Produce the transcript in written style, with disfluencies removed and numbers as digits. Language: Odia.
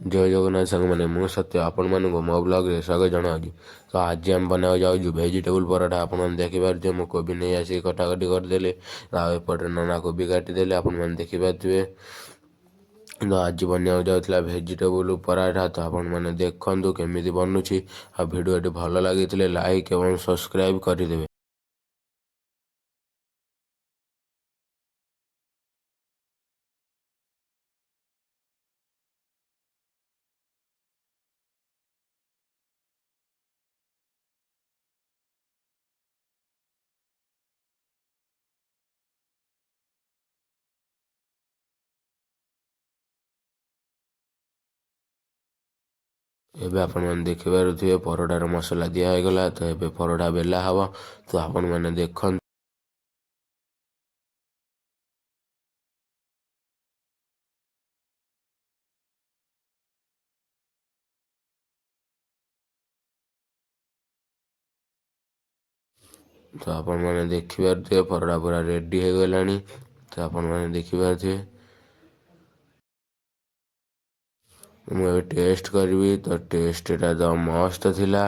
ଜୟ ଜଗନ୍ନାଥ ସାଙ୍ଗମାନେ, ମୁଁ ସତ୍ୟ ଆପଣମାନଙ୍କୁ ମୋ ବ୍ଲଗ୍ରେ ସ୍ୱାଗତ ଜଣାଉଛି। ତ ଆଜି ଆମେ ବନାଇବାକୁ ଯାଉଛୁ ଭେଜିଟେବୁଲ୍ ପରଟା। ଆପଣମାନେ ଦେଖିପାରୁଥିବେ, ମୁଁ କୋବି ନେଇ ଆସିକି କଟାକଟି କରିଦେଲି, ଆଉ ଏପଟରେ ନନା କୋବି କାଟିଦେଲେ, ଆପଣମାନେ ଦେଖିପାରୁଥିବେ। ତ ଆଜି ବନେଇବାକୁ ଯାଉଥିଲା ଭେଜିଟେବୁଲ୍ ପରାଠା। ତ ଆପଣମାନେ ଦେଖନ୍ତୁ କେମିତି ବନୁଛି, ଆଉ ଭିଡ଼ିଓଟି ଭଲ ଲାଗିଥିଲେ ଲାଇକ୍ ଏବଂ ସବସ୍କ୍ରାଇବ୍ କରିଦେବେ। ଏବେ ଆପଣମାନେ ଦେଖିପାରୁଥିବେ, ପରଟାର ମସଲା ଦିଆ ହେଇଗଲା। ତ ଏବେ ପରଟା ବେଲା ହେବ। ତ ଆପଣମାନେ ଦେଖନ୍ତୁ। ତ ଆପଣମାନେ ଦେଖିପାରୁଥିବେ, ପରଟା ପୁରା ରେଡ଼ି ହେଇଗଲାଣି। ତ ଆପଣମାନେ ଦେଖିପାରୁଥିବେ, ମୁଁ ଏବେ ଟେଷ୍ଟ କରିବି। ତ ଟେଷ୍ଟଟା ତ ମସ୍ତ ଥିଲା।